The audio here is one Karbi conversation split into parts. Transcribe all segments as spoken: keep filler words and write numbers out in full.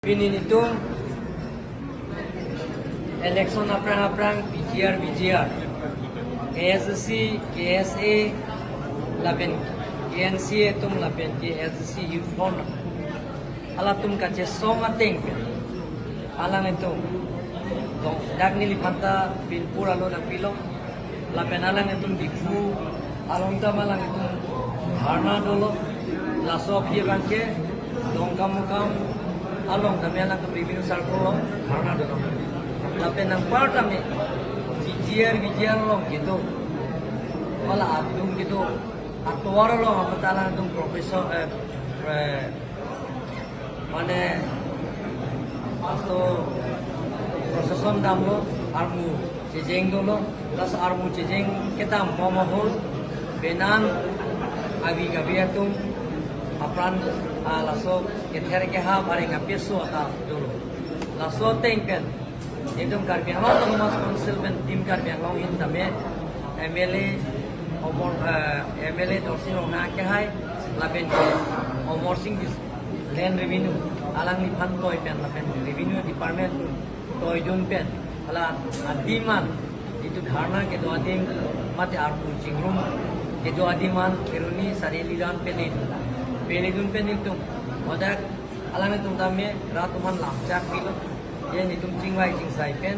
Pini nelitum election aphrang aphrang P G R, V G R, K S S C, K S A, lapen K N C A atum lapen K S S C Youth Front, halatum kachesong ateng pen, alanglitum dong, dak neliphan ta Binpur along nangpilo. Lapen alanglitum Diphu along ta alanglitum dharna dolo. Laso aphi abangke Dongkamukam along tame alangtum revenue circle along dharna dolo. Lapen anpar tame P G R, V G R along kedo, hala atum kedo, atovar along apot alangtum professor, eh, eh, mane, laso procession damlo, armu chejeng dolo, laso armu chejeng kedam bom ahut, penan avi gavi atum apran, ah, laso kether kehap areng apeso ata dolo. Laso ateng pen, nelitum Karbi Anglong Autonomous Council pen Team Karbi Anglong ahin tame M L A Omor, eh, M L A Dorsing Ronghang akehai, lapen ke Omor Sing dis-, Land Revenue, alangliphan toi pen, lapen Revenue Department toi dun pen, hala adim an, itum dharna kedo adim, mate arpu chingrum kedo adim an, Kheroni Sari Liran pen itum, pen itum pen itum, odak alanglitum tame rat aphan lamchak pilo, je nelitum chingvai chingsai pen,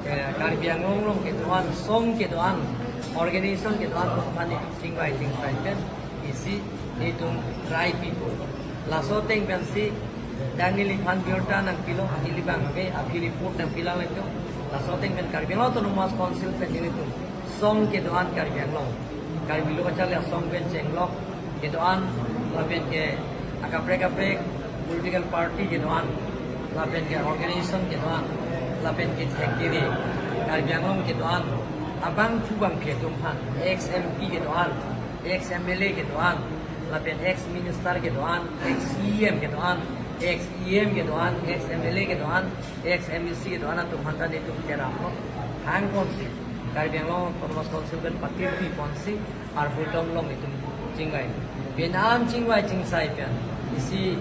eh, Karbi Anglong along kedo-an, song kedo-an, organization kedo-an aphan nelitum chingvai chingsai pen, isi nelitum rai pipo. Laso ateng pensi, dak neliphan birta nangpilo, neli abang ave, aphi report nangpilo nelitum. Laso ateng pen Karbi Anglong Autonomous Council pen nelitum song kedo-an Karbi Anglong, Karbi Lo Kacharli Asong pen chenglok kedo-an, lapen ke akaprek kaprek political party kedo-an, lapen ke organization kedo-an, lapen ke thek kiri Karbi Anglong kedo-an, abangphu bangphi atum aphan, ex M P kedo-an, ex M L A kedo-an, lapen ex minister kedo-an, ex C E M kedo-an, ex E M kedo-an, ex M L A kedo-an, ex M A C kedo-an atum aphan ta nelitum keramlo. Hang ponsi, Karbi Anglong Autonomous Council pen patir pi ponsi, arpu tom along itum chingvai. Penan chingvai chingsai pen, isi,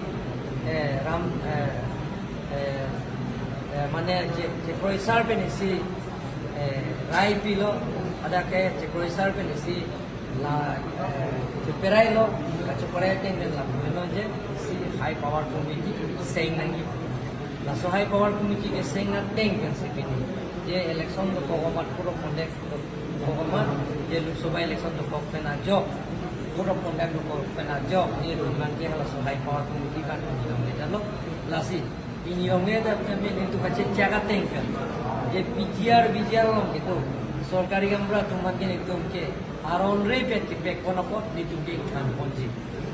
eh, ram, eh, eh, eh, mane che, chekroi sar pen isi, eh, rai pilo, hadak ke chekroi sar pen isi la, eh, cheperai lo, kacheperai ateng pen lapu lo je, isi High Power Committee seng nangji. Laso High Power Committee keseng ateng pensi pini, je election dokok amat, code of conduct dokok amat, je Lok Sabha election dokok pen ajok, code of conduct dokok pen ajok, je rumang ke halaso High Power Committee ban nangji dong le jalo, lasi. Pini along le dak kami nelitum kachechak ateng pen, je P G R, V G R along kedo, sorkari gaonbura atum aphan ke nelitum ke aron re pet kepek pon apot nelitum ke ingthan ponji.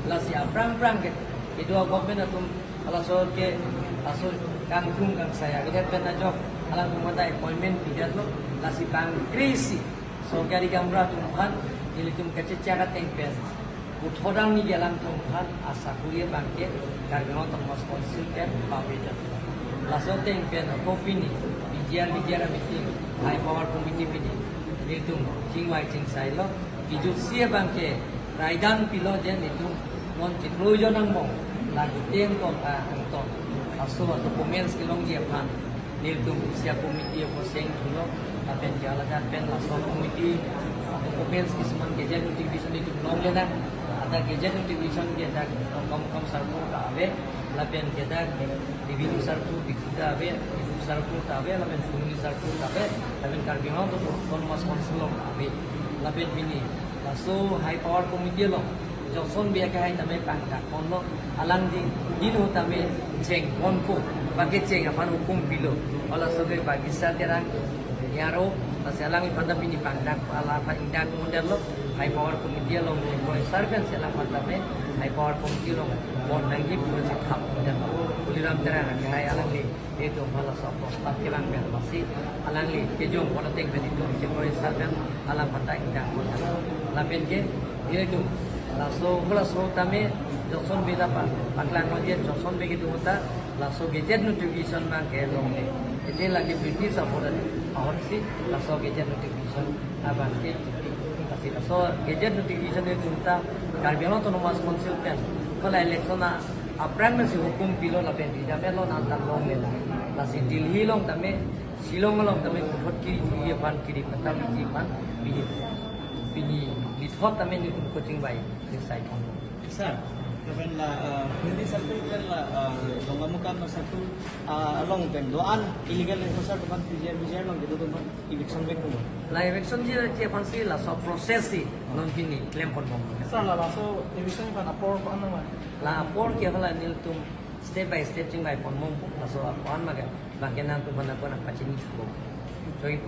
Lasi aphrang aphrang ke, kedo government atum, halaso ke, laso kangtung kangsai akedet pen ajok, alangtum aphan ta appointment pidetlo, lasi bang krisi sorkari gaonbura atum aphan, nelitum kachechak ateng pen, puthot arni ke alangtum aphan asakuri abangke Karbi Anglong Autonomous Council pen pavedet. Laso ateng pen ako pini P G R V G R meeting, High Power Committee pini nelitum chingvai chingsai lo. Kejutsi abangke raidan pilo je nelitum non chiklo jon angbong, lagi tem ton ta angton, laso documents kelongji aphan nelitum isi a-committee ako seng thulo, lapen ke haladak pen laso committee documents kisuman gazette notification nelitum longle nang, hadak gazette notification ke dak Dongkamukam circle ta ave, lapen ke dak Revenue circle Diphu ta ave, Diphu circle ta ave, lapen Phuloni circle ta ave, lapen Karbi Anglong Autonomous Council along ta ave, lapen pini laso High Power Committee along Johnson Bey akehai tame pangdak ponlo, alang di, dino tame cheng ponpo, bagi cheng aphan hukum pilo. Halaso ke Bagisa Terang Nyaro, lasi alangliphan ta pini pangdak, alangphan ingdak pondetlo, High Power Committee along chekroi sar pensi alangphan tame High Power Committee along pon nangji pusi thap pondetlo. Tuliram Terang akehai alangli, itum halaso prostav kelang pen lasi alangli kejong pon ateng pen itum chekroi sar pen alangphan ta ingdak pon. Lapen ke, itum laso, halaso tame Johnson Bey ta pa, paklang lo je Johnson Bey kedo ta laso gazette notification abangke longle. Ete lagi British ahorsi, ahorsi laso gazette notification abangke, lasi laso gazette notification itum ta Karbi Anglong Autonomous Council pen, hala election a Apran masi hukum pilo lapen ridam-et lo nangtum longle la. Lasi Delhi along tame, Shillong along tame puthot kiri kiri aphan kiri patam kiri aphan pini pini lithot tame nelitum kachingvai, ni sai pon. Sir, lapen la, uh, neli circle pen la, uh, Dongamukam circle, uh, along pen do-an illegal enforcer atum aphan P G R, V G R along kedo atum aphan eviction back ko. La eviction ji la che aphansi laso process si non pini klem pon bom. Sir, la laso eviction aphan apor ko-an nang ma? La apor ke hala nelitum step by step chingvai pon bom, laso apor an ma ke bangke nangtum aphan apor nangpachini thupo. Choi.